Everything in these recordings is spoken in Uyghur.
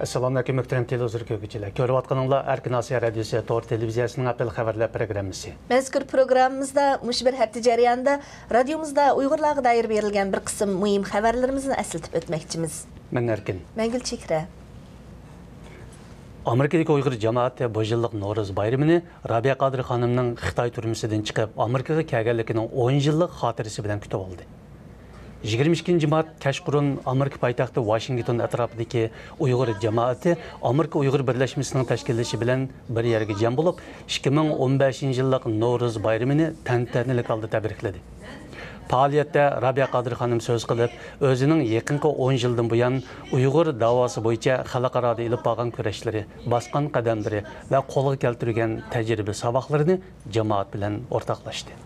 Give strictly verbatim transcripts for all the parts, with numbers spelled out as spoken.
ئەسسالامۇئەلەيكۇم، مۆھتەرەم تېلېۋىزور كۆرگۈچىلەر. كۆرۈۋاتقىنىڭلار ئەركىن ئاسىيا رادىيوسى تور تېلېۋىزىيەسىنىڭ ئەپرىل خەۋەرلەر پروگراممىسى. مەزكۇر پروگراممىمىزدا مۇشۇ بىر ھەپتە جەريانىدا رادىيومىزدا ئۇيغۇرلارغا دائىر بېرىلگەن بىر قىسىم مۇھىم خەۋەرلىرىمىزنى ئەسلىتىپ ئۆتمەكچىمىز. مەن ئەركىن. مەن گۈلچېھرە. ئامېرىكىدىكى ئۇيغۇر جامائىتى بۇ يىللىق نورۇز بايرىمىنى رابىيە قادىر خانىمنىڭ خىتاي تۈرمىسىدىن چىقىپ، ئامېرىكىغا كەلگەنلىكىنىڭ ئون يىللىق خاتىرىسى بىلەن كۈتۈۋالدى. يىگىرمە ئىككىنچى مارت كەچقۇرۇن ئامېرىكا پايتەختى ۋاشىنگتون ئەتراپىدىكى ئۇيغۇر جامائىتى ئامېرىكا ئۇيغۇر بىرلەشمىسىنىڭ تەشكىللىشى بىلەن بىر يەرگە جەم بولۇپ، ئىككى مىڭ ئون بەشىنچى يىللىق نورۇز بايرىمىنى تەنتەنىلىك ھالدا تەبرىكلىدى. پائالىيەتتە رابىيە قادىر خانىم سۆز قىلىپ، ئۆزىنىڭ يېقىنقى ئون يىلدىن بۇيان ئۇيغۇر داۋاسى بويىچە خەلقئارادا ئېلىپ بارغان كۈرەشلىرى، باسقان قەدەملىرى ۋە قولغا كەلتۈرگەن تەجرىبە ساۋاقلىرىنى جامائەت بىلەن ئورتاقلاشتى.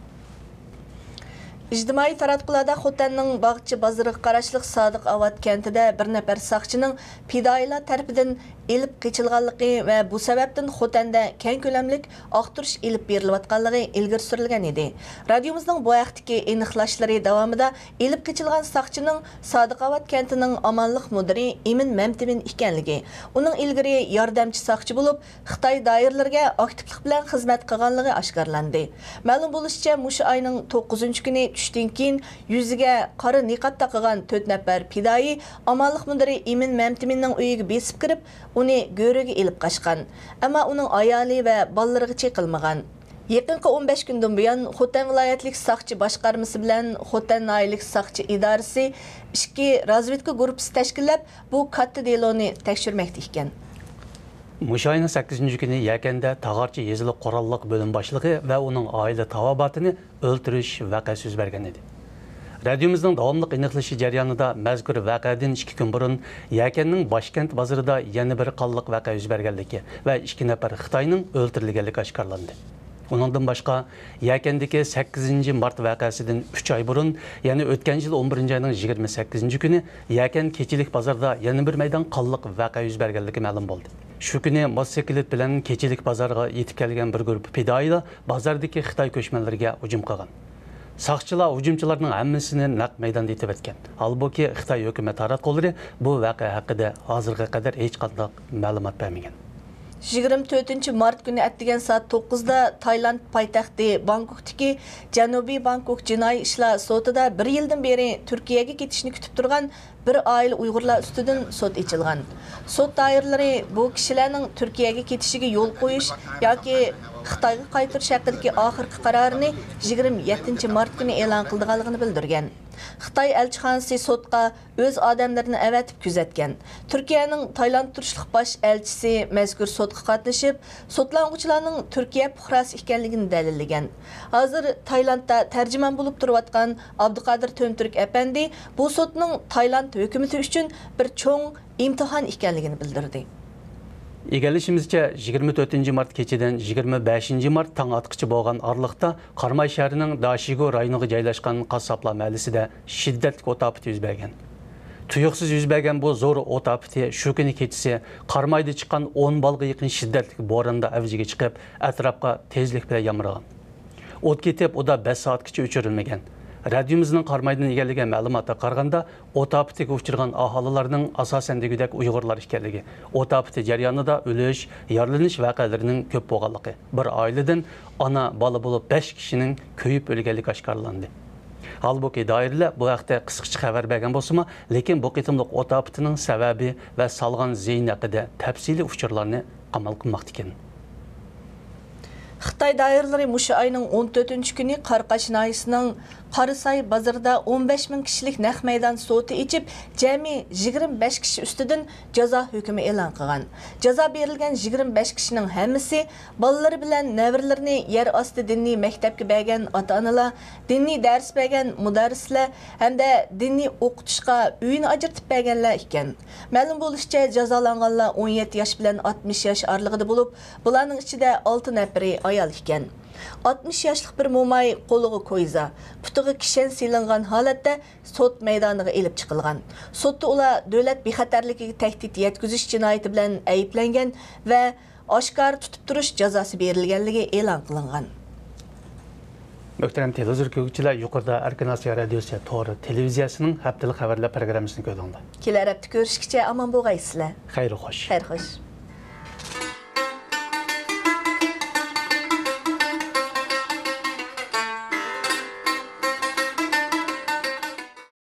ئىجتىمائىي تاراتقۇلاردا خوتەننىڭ باغچە بازىرىغا قاراشلىق سادىق ئاۋات كەنتىدە بىر نەپەر ساقچىنىڭ پىدائىيلار تەرىپىدىن ئېلىپ قېچىلغانلىقى ۋە بۇ سەۋەبتىن خوتەندە كەڭ كۆلەملىك ئاختۇرۇش ئېلىپ بېرىلىۋاتقانلىقى ئىلگىرى سۈرۈلگەن ئىدى. رادىيومىزنىڭ بۇ ھەقتىكى ئېنىقلاشلىرى داۋامىدا ئېلىپ قېچىلغان ساقچىنىڭ سادىق ئاۋات كەنتىنىڭ ئامانلىق مۇدىرى ئىمىن مەمتىمىن ئىكەنلىكى، ئۇنىڭ ئىلگىرى ياردەمچى ساقچى بولۇپ، خىتاي دائىرىلىرىگە ئاكتىپلىق بىلەن خىزمەت قىلغانلىقى ئاشكارىلاندى. مەلۇم بولۇشىچە، مۇشۇ ئاينىڭ توققۇزىنچى كۈنى چۈشتىن كېيىن يۈزىگە قارا نىقاب تاقىغان تۆت نەپەر پىدائىي ئامانلىق مۇدىرى ئىمىن مەمتىمىننىڭ ئۆيىگە بېسىپ كىرىپ، ئۇنى گۆرۈگە ئېلىپ قاچقان. ئەمما ئۇنىڭ ئايالى ۋە بالىلىرىغا چېقىلمىغان. يېقىنقى ئون بەش كۈندىن بۇيان، خوتەن ۋىلايەتلىك ساقچى باشقارمىسى بىلەن خوتەن ناھىيەلىك ساقچى ئىدارىسى ئىككى رازۋېدكا گۇرۇپپىسى تەشكىللەپ، بۇ كاتتا دېلونى تەكشۈرمەكتە ئىكەن. مۇشۇ ئاينىڭ سەككىزىنچى كۈنى يەكەندە تاغارچى يېزىلىق قوراللىق بۆلۈم باشلىقى ۋە ئۇنىڭ ئائىلە تاۋابىئاتىنى ئۆلتۈرۈش ۋەقەسى يۈز بەرگەن ئىدى. رادىيومىزنىڭ داۋاملىق ئېنىقلىشى جەريانىدا، مەزكۇر ۋەقەدىن ئىككى كۈن بۇرۇن يەكەننىڭ باشكەنت بازىرىدا يەنە بىر قانلىق ۋەقە يۈز بەرگەنلىكى ۋە ئىككى نەپەر خىتاينىڭ ئۆلتۈرۈلگەنلىكى ئاشكارىلاندى. ئۇنىڭدىن باشقا، يەكەندىكى سەككىزىنچى مارت ۋەقەسىدىن ئۈچ ئاي بۇرۇن، يەنى ئۆتكەن يىل ئون بىرىنچى ئاينىڭ يىگىرمە سەككىزىنچى كۈنى يەكەن كېچىلىك بازاردا يەنە بىر مەيدان قانلىق ۋەقە يۈز بەرگەنلىكى مەلۇم بولدى. شۇ كۈنى موتوسىكلىت بىلەن كېچىلىك بازارغا يېتىپ كەلگەن بىر گۇرۇپپا پىدائىيلار بازاردىكى خىتاي كۆچمەنلىرىگە ھۇجۇم قىلغان. ساقچىلار ھۇجۇمچىلارنىڭ ھەممىسىنى نەق مەيداندا ئېتىۋەتكەن. ھالبۇكى، خىتاي ھۆكۈمەت تاراتقۇلىرى بۇ ۋەقە ھەققىدە ھازىرغا قەدەر ھېچقانداق مەلۇمات بەرمىگەن. يىگىرمە تۆتىنچى مارت كۈنى ئەتىگەن سائەت توققۇزدا تايلاند پايتەختى بانكوكتىكى جەنۇبىي بانكوك جىنايى ئىشلار سوتىدا بىر يىلدىن بېرى تۈركىيەگە كېتىشنى كۈتۈپ تۇرغان بىر ئائىلە ئۇيغۇرلار ئۈستىدىن سوت ئېچىلغان. سوت دائىرىلىرى بۇ كىشىلەرنىڭ تۈركىيەگە كېتىشىگە يول قويۇش ياكى خىتايغا قايتۇرۇش ھەققىدىكى ئاخىرقى قارارىنى يىگىرمە يەتتىنچى مارت كۈنى ئېلان قىلىدىغانلىقىنى بىلدۈرگەن. خىتاي ئەلچىخانىسى سوتقا ئۆز ئادەملىرىنى ئەۋەتىپ كۆزەتكەن. تۈركىيەنىڭ تايلاند تۇرۇشلۇق باش ئەلچىسى مەزكۇر سوتقا قاتنىشىپ، سوتلانغۇچىلارنىڭ تۈركىيە پۇقراسى ئىكەنلىكىنى دەلىللىگەن. ھازىر تايلاندتا تەرجىمان بولۇپ تۇرۇۋاتقان ئابدۇقادىر تۆنتۈرك ئەپەندى بۇ سوتنىڭ تايلاند ھۆكۈمىتى ئۈچۈن بىر چوڭ ئىمتىھان ئىكەنلىكىنى بىلدۈردى. ئىگىلىشىمىزچە، يىگىرمە تۆتىنچى مارت كېچىدىن يىگىرمە بەشىنچى مارت تاڭ ئاتقىچە بولغان ئارىلىقتا قاراماي شەھىرىنىڭ داشىگۇ رايونىغا جايلاشقان قاسساپلار مەھەللىسىدە شىددەتلىك ئوت ئاپىتى يۈز بەرگەن. تۇيۇقسىز يۈز بەرگەن بۇ زور ئوت ئاپىتى شۇ كۈنى كېچىسى قارامايدا چىققان ئون بالغا يېقىن شىددەتلىك بوراندا ئەۋجىگە چىقىپ، ئەتراپقا تېزلىك بىلەن يامرىغان. ئوت كېتىپ، ئۇدا بەش سائەتكىچە ئۆچۈرۈلمىگەن. رادىيومىزنىڭ قارامايدىن ئىگىلىگەن مەلۇماتىغا قارىغاندا، ئوت ئاپىتىگە ئۇچرىغان ئاھالىلەرنىڭ ئاساسەن دېگۈدەك ئۇيغۇرلار ئىكەنلىكى، ئوت ئاپىتى جەريانىدا ئۆلۈش، يارىلىنىش ۋەقەلىرىنىڭ كۆپ بولغانلىقى، بىر ئائىلىدىن ئانا، بالا بولۇپ بەش كىشىنىڭ كۆيۈپ ئۆلگەنلىكى ئاشكارىلاندى. ھالبۇكى، دائىرىلەر بۇ ھەقتە قىسقىچە خەۋەر بەرگەن بولسىمۇ، لېكىن بۇ قېتىملىق ئوت ئاپىتىنىڭ سەۋەبى ۋە سالغان زىيىنى ھەققىدە تەپسىلىي ئۇچۇرلارنى ئامال قىلماقتا ئىكەن. خىتاي دائىرىلىرى مۇشۇ ئاينىڭ ئون تۆتىنچى كۈنى قاراقاش ناھىيەسىنىڭ قارىساي بازىرىدا ئون بەش مىڭ كىشىلىك نەق مەيدان سوتى ئېچىپ، جەمئىي يىگىرمە بەش كىشى ئۈستىدىن جازا ھۆكمى ئېلان قىلغان. جازا بېرىلگەن يىگىرمە بەش كىشىنىڭ ھەممىسى بالىلىرى بىلەن نەۋرىلىرىنى يەر ئاستى دىنىي مەكتەپكە بەرگەن ئاتا-ئانىلار، دىنىي دەرس بەرگەن مۇدەررىسلەر ھەمدە دىنىي ئوقۇتۇشقا ئۆينى ئاجرىتىپ بەرگەنلەر ئىكەن. مەلۇم بولۇشىچە، جازالانغانلار ئون يەتتە ياش بىلەن ئاتمىش ياش ئارىلىقىدا بولۇپ، بۇلارنىڭ ئىچىدە ئالتە نەپىرى ئايال ئىكەن. ئاتمىش ياشلىق بىر موماي قولىغا كويزا، پۇتىغا كىشەن سېلىنغان ھالەتتە سوت مەيدانىغا ئېلىپ چىقىلغان. سوتتا ئۇلار دۆلەت بىخەتەرلىكىگە تەھدىت يەتكۈزۈش جىنايىتى بىلەن ئەيىبلەنگەن ۋە ئاشكارا تۇتۇپ تۇرۇش جازاسى بېرىلگەنلىكى ئېلان قىلىنغان. مۆھتەرەم تېلېۋىزور كۆرگۈچىلەر، يۇقىرىدا ئەركىن ئاسىيا رادىيوسى تور تېلېۋىزىيەسىنىڭ ھەپتىلىك خەۋەرلەر پروگراممىسىنى كۆردۈڭلار. كېلەر ھەپتە كۆرۈشكىچە ئامان بولغايسىلەر. خەير خوش. خەير خوش.